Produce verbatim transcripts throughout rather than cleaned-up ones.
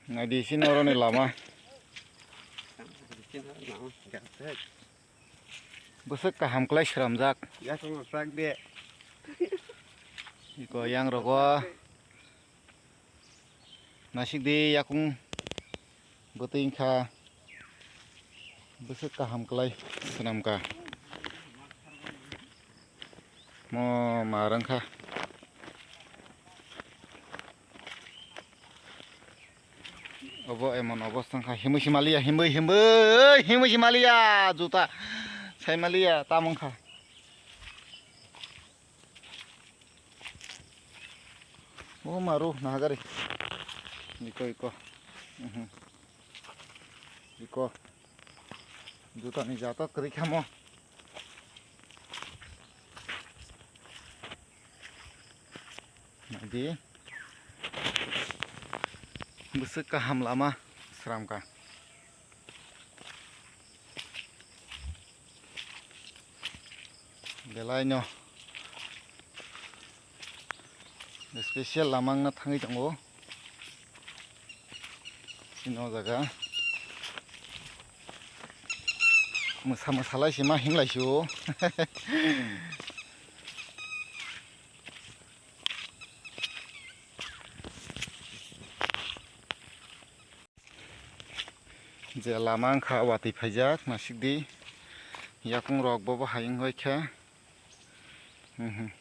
Naidi sini oroni lama. Bwswk kaham kwlai sramjak. Yakung rwchak de. Iko yang rogo. Nasik di yakung bwtwi wngkha. Bwswk kaham kwlai swnamkha. Mo mar wngkha. Obo emon obosta wngkha. Himwi simaliya, himwi, himwi, himwi simaliya. Juta saimaliya, tamo wngkha. O maru nahagari. Iko, iko. Mhm. Iko. Juta ni jato kwrwi khamo. Naidi. Bwswk kaham lama sramkha. Belai no special lama wngna thangwi tongo. Chini o jaga mwsa mwsa lai se ma him lai se o. Je lama wngkha watwi phaijak, naisik di. Yakung rok bo bo hai wngwi khe. Mhm.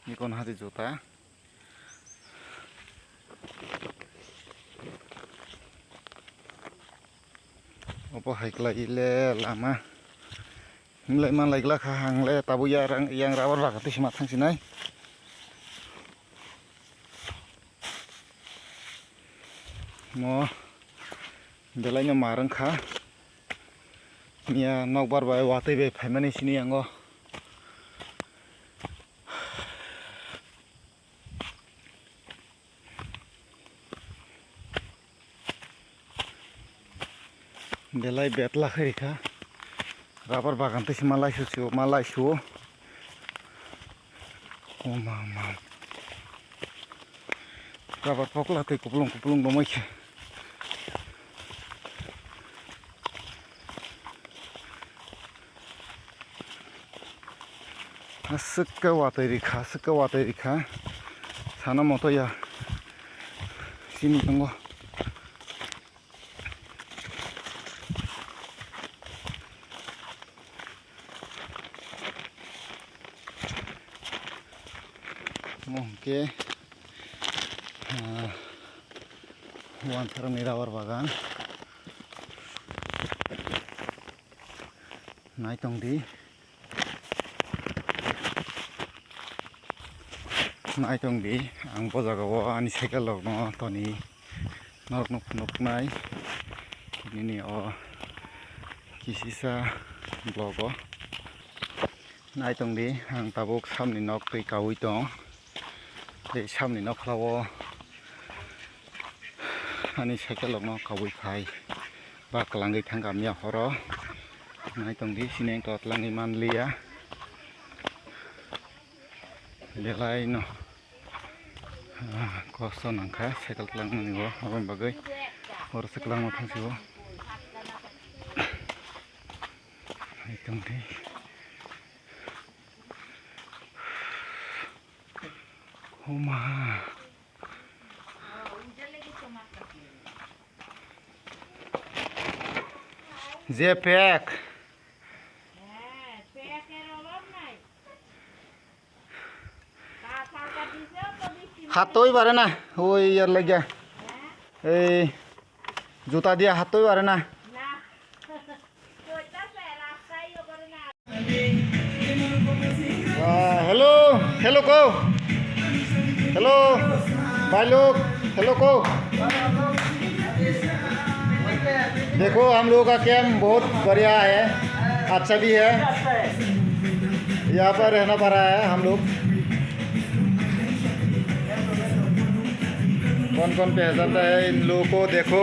Nikon hadi juta. Obo hai kwlai le lama. Himlai manlai glak kha, ang le tabuk ya rang, yang rubber bagan twi sima thang sinai. Mo belai no mar wngkha. Miya nokbar bai watwi bai phaimani sini yango. Belai betla khe rikha. Rubber bagan twi se ma laisu sio, ma laisu o. O ma, ma. Rubber pokla twi kuplung kuplung romwi khe. Aswk khe watwi rikha, aswk khe watwi rikha. Sana moto ya. Chini tongo. Omo hwnkhe, ah, uansukmani rubber bagan. Nai tong di. Nai tong di, ang bo jaga o ani cycle rok no toni norok no phunuknai nini o kisisa vlog o. Nai tong di, ang tabuk samni nok twi kaui tong. Tei samni nokla o ani cycle rok no kaui phai ba kwlangwi thang kha miya horo. Nai tong di, sini ang to twlangwi man liya. Belai no, ah, kosto nang kha cycle twlangmani bo, aboni bagwi oro se kwlangma thang si o. Nai tong di. Homa. Je pek. Hatoi bare na, oi yar lagya. Ei juta dia hatoi bare na. Ah, hello, hello ko. Hello, भाई लोग, hello को। देखो, हम लोगों का कैंप बहुत बढ़िया है, अच्छा भी है। यहाँ पर रहना पड़ा है हम लोग। कौन कौन पहचानता है इन लोगों को, देखो।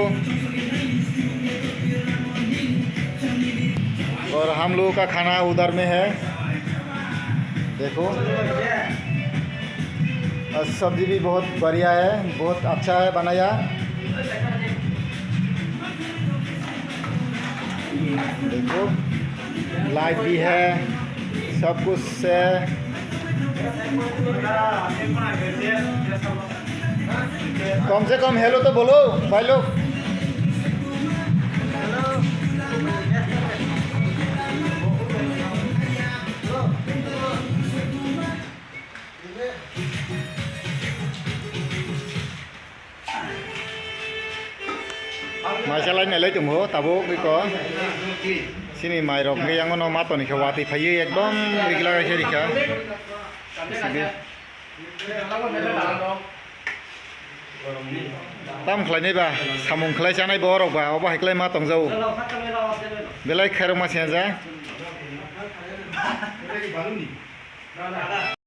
और हम लोगों का खाना उधर में है, देखो। सब्जी भी बहुत बढ़िया है, बहुत अच्छा है बनाया। देखो, लाइट भी है, सब कुछ है। कम से कम हेलो तो बोलो भाई लोग। Maisalai nailai tongmo tabuk iko. Sini mairok hwnkhe yango no matoni khe watwi phaiwi ekdom regular khe rikha. Sini. Tam khlainai ba, samung khlai chanai borok ba, obo hai khlai ma tongjago. Belai khairokma se ja.